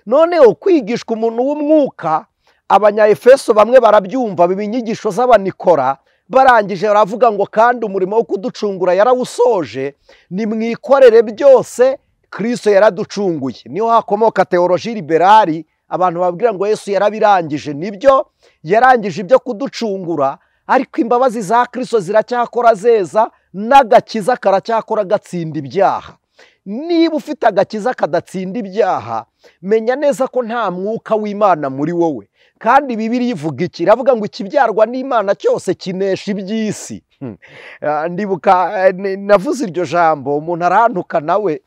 Noneho kwigishwa umuntu w'umwuka, abanyaefeso bamwe barabyumva, biba inyigisho z'abanikora. Barangije baravuga ngo kandi umurimo wo kuducungura yarawusoje, nimwikorere byose, Kristo yaraducunguye. Niho hakomoka teoloji liberali, abantu babwira ngo Yesu yarabirangije. Nibyo, yarangije ibyo kuducungura, ariko imbabazi za Kristo ziracyakora zeza, n'agakiza karacyakora gatsinda ibyaha. Niba ufite agakiza kadatsinda ibyaha, menya neza ko nta mwuka w'Imana muri wowe. Kandi Bibiliya ivuga iki? Iravuga ngo ikibyarwa n'Imana cyose kinesha iby'isi. Ndibuka navuze iryo jambo, umuntu arantuka nawe,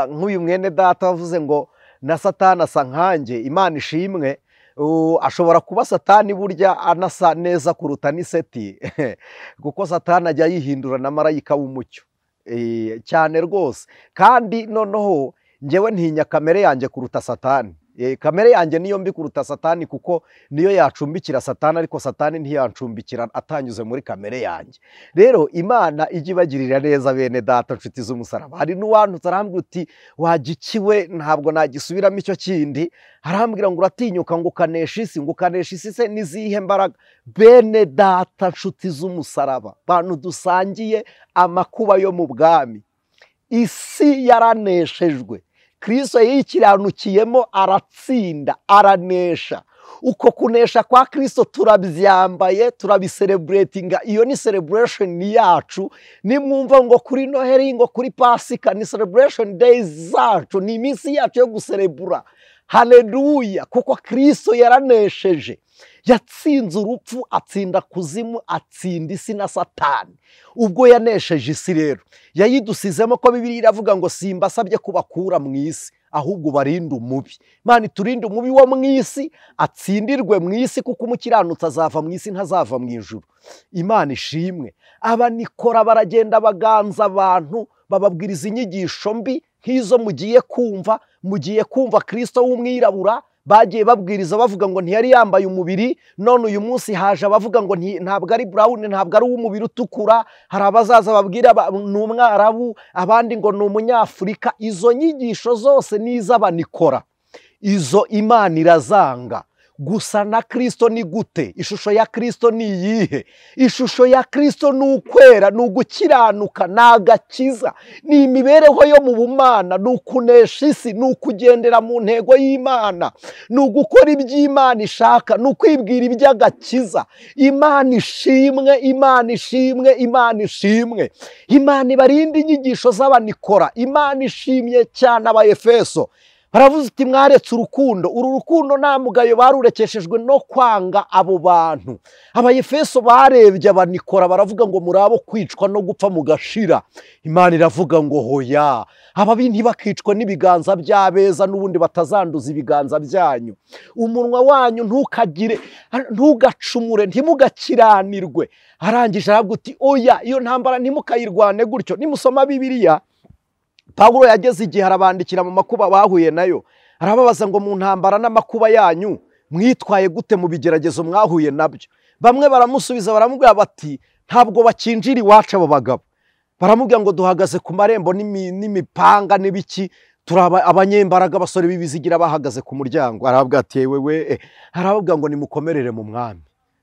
nk'uyu mwene data wavuze ngo na Satani asa nkanjye. Imana ishimwe, ashobora kuba Satani burya anasa neza kuruta n'iseti, kuko Satani ajya yihindura na marayika w'umucyo cyane rwose. Kandi noneho njyewe ntinya kamere yanjye kuruta Satani. Kamere yanjye niyo mbi kuruta Satani, kuko niyo yacumbikira Satani, ariko Satani ntiyancumbikira atanyuze muri kamere yanjye. Rero Imana ijye ibagirira neza bene data nshuti z'umusaraba. Hari n'uwantutse arambwira uti wagikiwe, ntabwo nagisubiramo icyo kindi. Arambwira ngo uratinyuka ngo ukanesha isi, ngo ukanesha isi se n'izihe mbaraga? Bene data nshuti z'umusaraba, bantu dusangiye amakuba yo mu bwami, isi yaraneshejwe, Kristo yikiranukiyemo aratsinda, aranesha. Uko kunesha kwa Kristo turabyambaye, turabisereburatinga. Iyo ni celebration yacu. Nimwumva ngo kuri Noheli, ngo kuri Pasika, ni celebration days zacu, ni iminsi yacu yo guserebura. Haleluya, kuko Kristo yaranesheje, yatsinze urupfu, atsinda kuzimu, atsinda isi na Satani. Ubwo yanesheje isi rero, yayidusizemo, ko Bibiliya iravuga ngo simbasabye kubakura mu isi, ahubwo barinde umubi. Imana iturinde umubi wo mu isi, atsindirwe mu isi, kuko umukiranutsi azava mu isi ntazava mu ijuru. Imana ishimwe. Abanikora baragenda baganza abantu, bababwiriza inyigisho mbi nk'izo mugiye kumva. Mugiye kumva Kristo w'umwirabura bagiye babwiriza bavuga ngo ntiyari yambaye umubiri, none uyu munsi haje abavuga ngo ntabwo ari brown, ntabwo ari uw'umubiri utukura. Hari abazaza babwira ni umwarabu, abandi ngo ni umunyafurika. Izo nyigisho zose ni iz'abanikora, izo Imana irazanga. Gusa na Kristo ni gute? Ishusho ya Kristo ni iyihe? Ishusho ya Kristo ni ukwera, ni ugukiranuka, ni agakiza, ni imibereho yo mu bumana, ni ukunesha isi, ni ukugendera mu ntego y'Imana, ni ugukora iby'Imana ishaka, ni ukwibwira iby'agakiza. Imana ishimwe, Imana ishimwe, Imana ishimwe. Imana ibarinde inyigisho z'abanikora. Imana ishimye cyane Abaefeso. Baravuze uti mwaretse urukundo. Uru rukundo nta mugayo barurekeshejwe no kwanga abo bantu. Abaefeso barebye abanikora baravuga ngo murabo kwicwa no gupfa mugashira. Imana iravuga ngo hoya, ababi ntibakicwa n'ibiganza by'abeza, n'ubundi batazanduza ibiganza byanyu. Umunwa wanyu ntukagire, ntugacumure, ntimugakiranirwe. Arangije aravuga uti oya, iyo ntambara ntimukayirwane gutyo. Nimusoma Bibiliya, Pawulo yageze igihe arabandikira mu makuba bahuye nayo, arababaza ngo mu ntambara n'amakuba yanyu mwitwaye gute mu bigeragezo mwahuye nabyo? Bamwe baramusubiza baramubwira bati ntabwo bakinjira iwacu abo bagabo. Baramubwira ngo duhagaze ku marembo n'imipanga n'ibiki, turi abanyembaraga, abasore b'ibizigira bahagaze ku muryango. Arababwira ati wewe, arababwira ngo nimukomerere mu mwami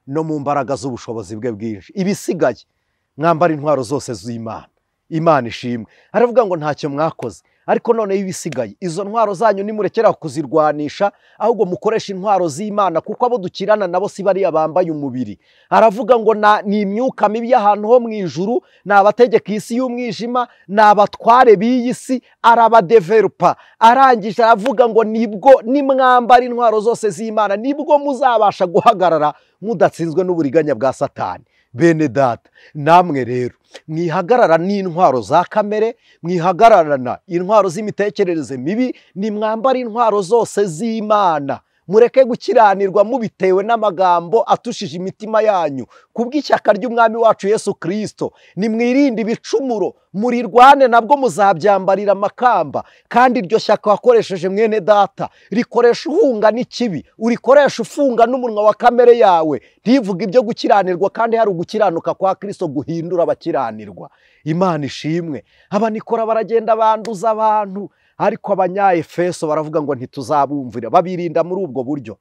no mu mbaraga z'ubushobozi bwe bwinshi, ibisigaye mwambara intwaro zose z'Imana. Imana ishimwe. Aravuga ngo ntacyo mwakoze, ariko none ibisigaye izo ntwaro zanyu nimurekera kuzirwanisha, ahubwo mukoresha intwaro z'Imana, kuko abo dukirana nabo si bariya bambaye umubiri. Aravuga ngo ni imyuka mibi y'ahantu ho mu ijuru, ni abategeka isi y'umwijima, ni abatware b'iyi si, arabadevelopa. Arangije aravuga ngo nibwo nimwambara intwaro zose z'Imana nibwo muzabasha guhagarara mudatsinzwe n'uburiganya bwa Satani. Bene data, namwe rero mwihagarara n'intwaro za kamere, mwihagararana intwaro z'imitekerereze mibi, nimwambara intwaro zose z'Imana. Mureke gukiranirwa mubitewe n'amagambo atushije imitima yanyu. Kubw'ishyaka ry'Umwami wacu Yesu Kristo, nimwirinde ibicumuro, murirwane nabwo muzabyambarira amakamba. Kandi iryo shyaka wakoresheje mwene data, rikoresha uhunga n'ikibi, urikoresha ufunga n'umunwa wa kamere yawe. Ntivuge ibyo gukiranirwa, kandi hari ugukiranuka kwa Kristo guhindura abakiranirwa. Imana ishimwe. Abanikora baragenda banduza abantu, ariko Abanyaefeso baravuga ngo ntituzabumvira, babirinda muri ubwo buryo.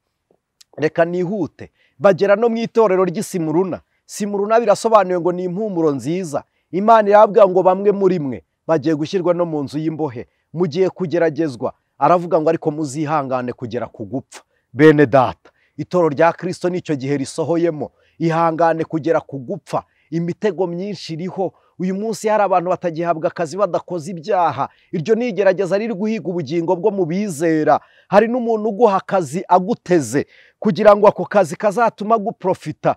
Reka nihute, bagera no mu itorero ry'Isimuruna. Simuruna birasobanuye ngo ni impumuro nziza. Imana irababwira ngo bamwe muri mwe bagiye gushyirwa no mu nzu y'imbohe, mugiye kugeragezwa. Aravuga ngo ariko muzihangane kugera ku gupfa. Bene data, itorero rya Kristo nicyo gihe risohoyemo. Ihangane kugera ku gupfa. Imitego myinshi iriho. Uyu munsi hari abantu batagihabwa akazi badakoze ibyaha. Iryo ni igerageza riri guhiga ubugingo bwo mu bizera. Hari n'umuntu uguha akazi aguteze kugira ngo ako kazi kazatuma aguprofita.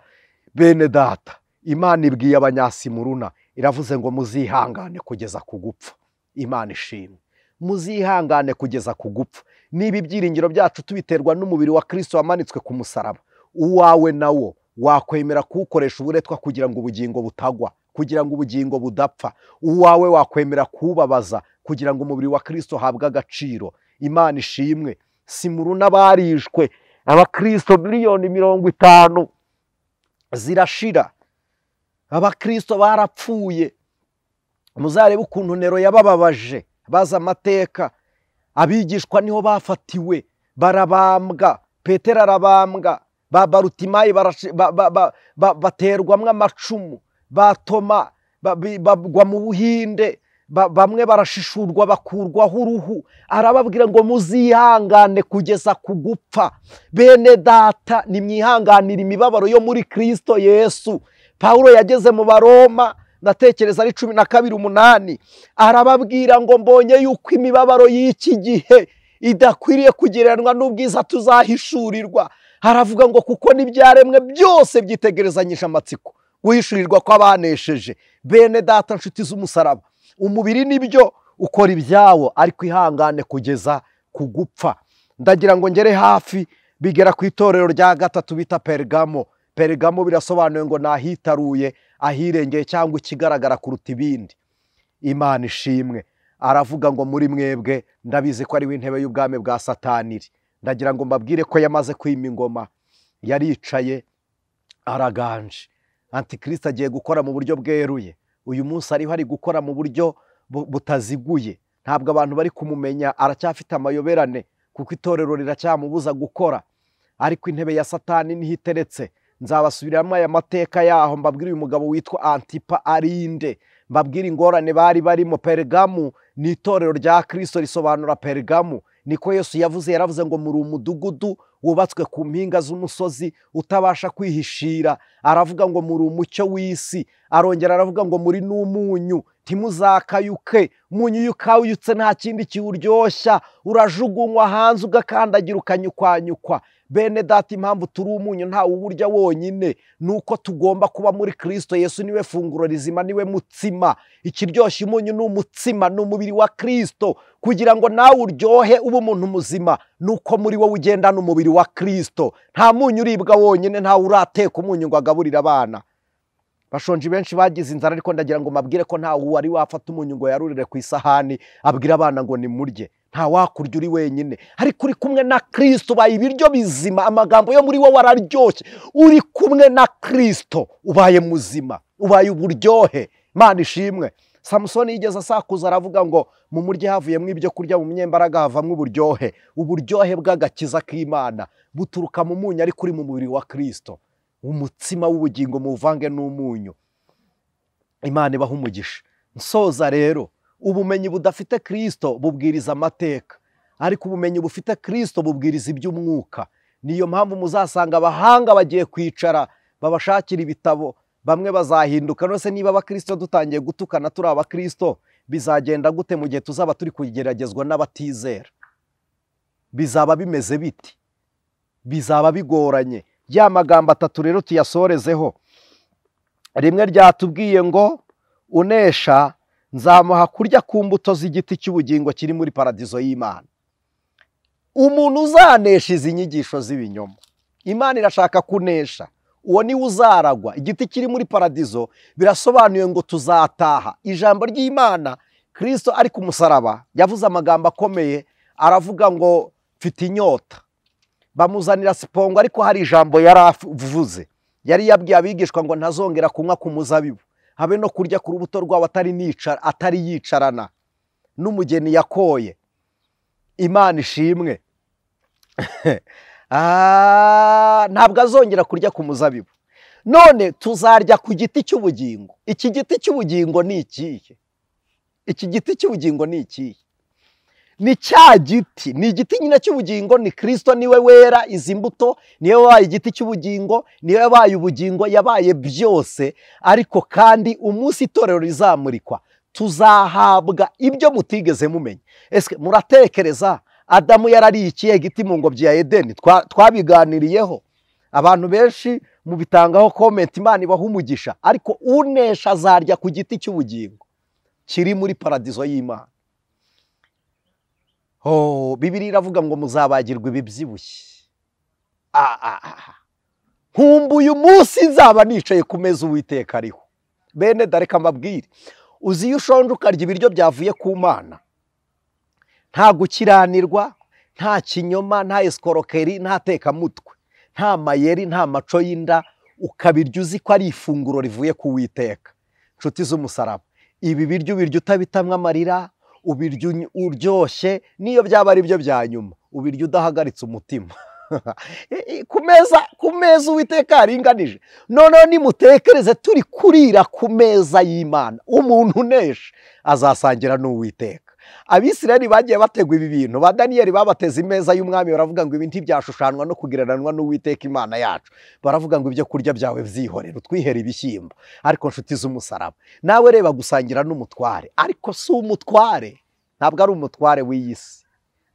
Bene data, Imana ibwiye Abanyasimuruna iravuze ngo muzihangane kugeza ku gupfa. Imana ishimwe. Muzihangane kugeza ku gupfa. Niba ibyiringiro byacu tubiterwa n'umubiri wa Kristo wamanitswe ku musaraba, uwawe nawo wakwemera kuwukoresha uburetwa kugira ngo ubugingo butagwa, kugira ngo ubugingo budapfa. Uwawe wakwemera kubabaza kugira ngo umubiri wa Kristo habwe agaciro. Imana ishimwe. Simuruna barishwe abakristo 50 miliyoni zirashira, abakristo barapfuye. Muzarebe ukuntu Nero yabababaje, baza amateka. Abigishwa niho bafatiwe barabambwa, Petero arabambwa, ba Barutimayi baterwamwo amacumu, ba Toma bagwa mu Buhinde, bamwe barashishurwa bakurwaho uruhu. Arababwira ngo muzihangane kugeza ku gupfa. Bene data, nimwihanganire imibabaro yo muri Kristo Yesu. Pawulo yageze mu Baroma, ndatekereza ari 12:8, arababwira ngo mbonye yuko imibabaro y'iki gihe idakwiriye kugereranwa n'ubwiza tuzahishurirwa. Aravuga ngo kuko n'ibyaremwe byose byitegerezanyije amatsiko guhishurirwa kw'abanesheje. Bene data, nshuti z'umusaraba, umubiri nibyo ukora ibyawo, ariko ihangane kugeza ku gupfa. Ndagira ngo ngere hafi bigera ku itorero rya gatatu bita Pergamo. Pergamo birasobanuye ngo nahitaruye, ahirengeye cyangwa ikigaragara kuruta ibindi. Imana ishimwe. Aravuga ngo muri mwebwe ndabizi ko ari w'intebe y'ubwami bwa Sataniri. Ndagira ngo mbabwire ko yamaze kwima ingoma, yaricaye araganje. Antikristo agiye gukora mu buryo bweruye. Uyu munsi ariho ari gukora mu buryo butaziguye, ntabwo abantu bari kumumenya, aracyafite amayoberane kuko itorero riracyamubuza gukora. Ariko intebe ya Satani niho iteretse. Nzabasubiramo aya mateka yaho, mbabwire uyu mugabo witwa Antipa arinde, mbabwire ingorane bari barimo. Pergamu ni itorero rya Kristo, risobanura Pergamu. Niko Yesu yavuze, yaravuze ngo muri umudugudu wubatswe ku mpinga z'umusozi utabasha kwihishira. Aravuga ngo muri umucyo w'isi. Arongera aravuga ngo muri n'umunyu, ntimuzakayuke. Umunyu iyo ukayutse nta kindi kiwuryoshya, urajugunywa hanze ugakandagira ukanyukwanyukwa. Bene data, impamvu turi umunyu nta uwurya wonyine nuko tugomba kuba muri Kristo Yesu. Niwe funguro rizima, niwe mutsima. Ikiryoshya umunyu ni umutsima, ni umubiri wa Kristo. Kugira ngo nawe uryohe ube umuntu muzima nuko muri wowe ugendana umubiri wa Kristo. Nta munyu uribwa wonyine, nta urateka umunyu ngo agaburire abana. Bashonje benshi bagize inzara, ariko ndagira ngo mabwire ko nta wari wafata umunyu ngo yarurire ku isahani abwira abana ngo nimurye. Nta wakurya uri wenyine, ariko uri kumwe na Kristo ubaye ibiryo bizima. Amagambo yo muri wowe araryoshye. Uri kumwe na Kristo ubaye muzima, ubaye uburyohe. Imana ishimwe. Samusoni yigeze asakuza aravuga ngo mu murye havuyemo ibyo kurya, mu myembaraga havamo uburyohe. Uburyohe bw'agakiza k'Imana buturuka mu munyu ariko uri mu mubiri wa Kristo. Umutsima w'ubugingo muvange n'umunyu. Imana ibaha umugisha. Nsoza rero, ubumenyi budafite Kristo bubwiriza amateka, ariko ubumenyi bufite Kristo bubwiriza iby'umwuka. Niyo mpamvu muzasanga abahanga bagiye kwicara babashakira ibitabo, bamwe bazahinduka. Nose niba abakristo dutangiye gutukana turi abakristo, bizagenda gute mu gihe tuzaba turi kugeragezwa n'abatizera? Bizaba bimeze biti? Bizaba bigoranye. Ya magambo atatu rero tuyasorezeho. Rimwe ryatubwiye ngo unesha nzamuha kurya ku mbuto z'igiti cy'ubugingo kiri muri paradizo y'Imana. Umuntu uzanesha izi nyigisho z'ibinyoma, Imana irashaka kunesha, uwo niwe uzaragwa igiti kiri muri paradizo. Birasobanuye ngo tuzataha. Ijambo ry'Imana, Kristo ari ku musaraba yavuze amagambo akomeye, aravuga ngo mfite inyota. Bamuzanira sipongo, ariko hari ijambo yaravuze. Yari yabwiye abigishwa ngo ntazongera kunywa ku muzabibu, habe no kurya ku rubuto rwabo atari yicarana n'umugeni yakoye. Imana ishimwe. Ntabwo azongera kurya ku muzabibu. None tuzarya ku giti cy'ubugingo. Iki giti cy'ubugingo ni ikihe? Iki giti cy'ubugingo ni ikihe? Ni cya giti, ni igiti nyine cy'ubugingo, ni Kristo, niwe wera izi mbuto, niwe wabaye igiti cy'ubugingo, niwe wabaye ubugingo, yabaye byose. Ariko kandi umunsi itorero rizamurikwa tuzahabwa ibyo mutigeze mumenya. Ese muratekereza Adamu yarariye ikihe giti mu ngobyi ya Edeni? Twabiganiriyeho, abantu benshi mubitangaho comment, Imana ibaha umugisha. Ariko unesha azarya ku giti cy'ubugingo kiri muri paradizo y'Imana. Oh, Bibiliya iravuga ngo muzabagirwa ibibyibushye. Nkumbuye umunsi nzaba nicaye ku meza Uwiteka ariho. Bene dareka mbabwire, uzi iyo ushonje ukarya ibiryo byavuye ku Mana, nta gukiranirwa, nta kinyoma, nta eskorokeri, nta tekamutwe, nta mayeri, nta maco y'inda, ukabirya uzi ko ari ifunguro rivuye ku Uwiteka. Nshuti z'umusaraba, ibi biryo ubirya utabitamwa amarira, ubirya uryoshye, niyo byaba ari byo bya nyuma ubirya udahagaritse umutima. Ku meza Uwiteka yaringanije. Noneho nimutekereze turi kurira ku meza y'Imana, umuntu unesha azasangira n'Uwiteka. Abisirayeli bagiye bategwa ibi bintu, ba Daniyeli babateze imeza y'umwami, baravuga ngo ibi ntibyashushanwa no kugereranwa n'Uwiteka Imana yacu. Baravuga ngo ibyo kurya byawe byihorere, utwihere ibishyimbo. Ariko nshuti z'umusaraba, nawe reba gusangira n'umutware. Ariko si umutware, ntabwo ari umutware w'iyi si,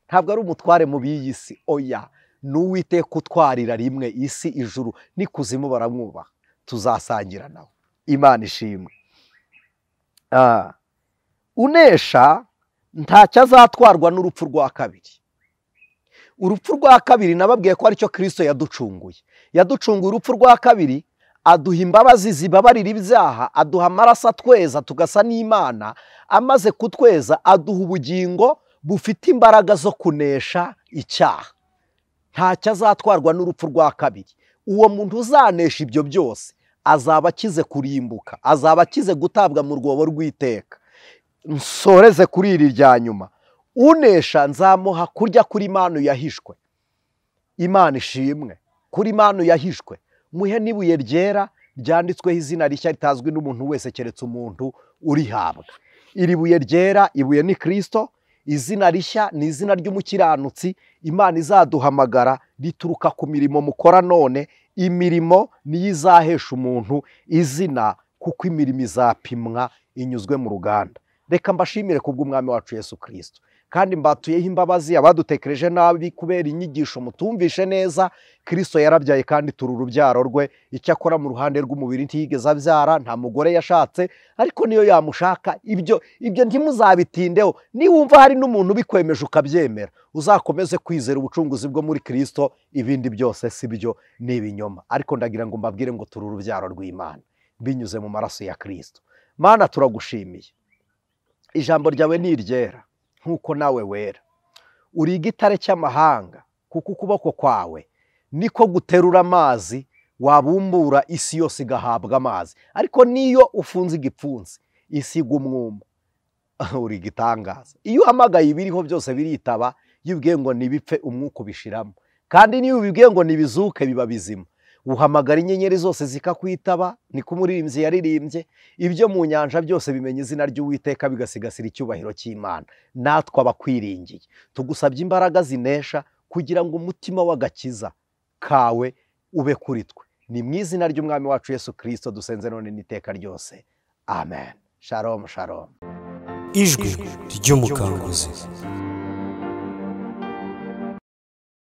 ntabwo ari umutware mu b'iyi si, oya, n'Uwiteka utwarira rimwe isi, ijuru n'ikuzimu baramwubaha. Tuzasangira nawe. Imana ishimwe. Unesha ntacyo azatwarwa n'urupfu rwa kabiri. Urupfu rwa kabiri nababwiye ko aricyo Kristo yaducunguye. Yaducunguye urupfu rwa kabiri, aduha imbabazi zibabarira ibyaha, aduha amaraso atweza tugasa n'Imana, amaze kutweza aduha ubugingo bufite imbaraga zo kunesha icyaha. Ntacyo azatwarwa n'urupfu rwa kabiri. Uwo muntu uzanesha ibyo byose azaba akize kurimbuka, azaba akize gutabwa mu rwobo rw'iteka. Nsoreze kuri iri rya nyuma, unesha nzamuha kurya kuri manu yahishwe. Imana ishimwe, kuri manu yahishwe muhe n'ibuye ryera ryanditsweho izina rishya ritazwi n'umuntu wese keretse umuntu urihabwa. Iri buye ryera, ibuye ni Kristo, izina rishya ni izina ry'umukiranutsi Imana izaduhamagara, rituruka ku mirimo mukora none. Imirimo niyo izahesha umuntu izina, kuko imirimo izapimwa inyuzwe mu ruganda. Reka mbashimire kubw'Umwami wacu Yesu Kristo, kandi mbatuyeho imbabazi abadutekereje nabi kubera inyigisho mutumvishe neza. Kristo yarabyaye kandi turi urubyaro rwe. Icyakora mu ruhande rw'umubiri ntiyigeze abyara, nta mugore yashatse, ariko niyo yamushaka ibyo ntimuzabitindeho. Niwumva hari n'umuntu ubikwemeje ukabyemera, uzakomeze kwizera ubucunguzi bwo muri Kristo, ibindi byose si byo, ni ibinyoma. Ariko ndagira ngo mbabwire ngo turi urubyaro rw'Imana binyuze mu maraso ya Kristo. Mana, turagushimiye, ijambo ryawe ni iryera nkuko nawe wera. Uri igitare cy'amahanga, kuko ukuboko kwawe niko guterura amazi, wabumbura isi yose igahabwa amazi. Ariko niyo ufunze igipfunsi isi igwa umwuma. Uri igitangaza. Iyo uhamagaye ibiriho byose biritaba, iyo ubwiye ngo nibipfe umwuka ubishiramo, kandi niyo ubibwiye ngo nibizuke biba bizima. Uhamagara inyenyeri zose zikakwitaba, niko umuririmbyi yaririmbye. Ibyo mu nyanja byose bimenya izina ry'Uwiteka, bigasigasira icyubahiro cy'Imana. Natwe abakwiringiye tugusabye imbaraga zinesha, kugira ngo umutima w'agakiza kawe ube kuri twe. Ni mu izina ry'Umwami wacu Yesu Kristo dusenze none n'iteka ryose, amen. Shalom, shalom. Ijwi ry'umukanguzi.